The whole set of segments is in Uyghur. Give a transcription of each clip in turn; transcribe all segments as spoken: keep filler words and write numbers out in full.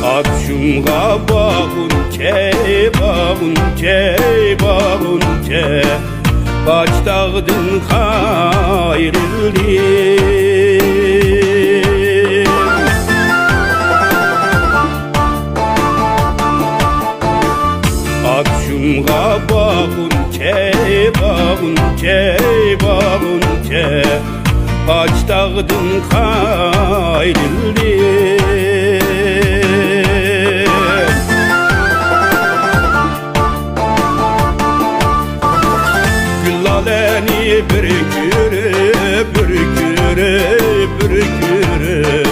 ئاتۇشۇمغا باغۇنچە، باغۇنچە، باغۇنچە، باجتاغدىن قايرىلدىم. ئاتۇشۇمغا باغۇنچە، باغۇنچە، باغۇنچە، باجتاغدىن قايرىلدىم. گۈللالەنى بىر كۆرۈپ، بىر كۆرۈپ، بىر كۆرۈپ،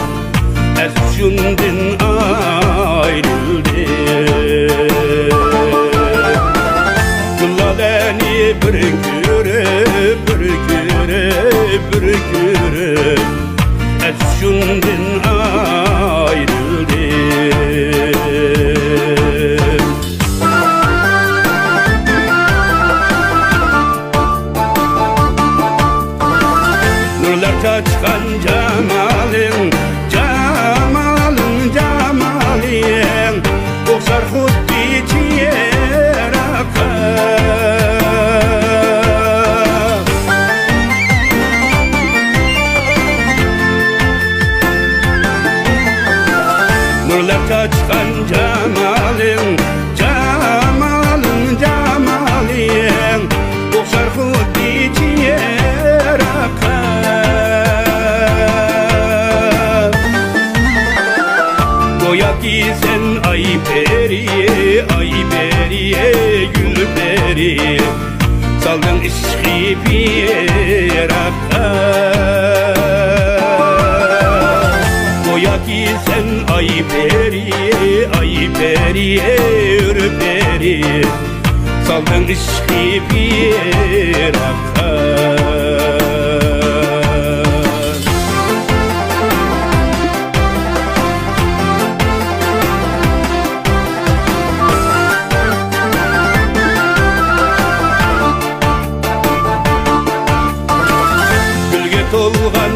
ئەس-ھۇشۇمدىن ئايرىلدىم. گۈللالەنى بىر كۆرۈپ، بىر كۆرۈپ، بىر كۆرۈپ، ئەس-ھۇشۇمدىن ئايرىلدىم. نۇرلار چاچقان جامالىڭ، جامالىڭ، جامالىڭ، ئوخشار خۇددى چىراغقا. نۇرلار چاچقان جامالىڭ، جامالىڭ، جامالىڭ، ئوخشار خۇددى چىراغقا. گوياكى سەن ئاي پەرى، ئاي پەرى، گۈل پەرى، سالدىڭ ئىشقى پىراققا. گوياكى سەن ئاي پەرى، ئاي پەرى، ھۆر پەرى، سالدىڭ ئىشقى پىراققا. گۈلگە تولغان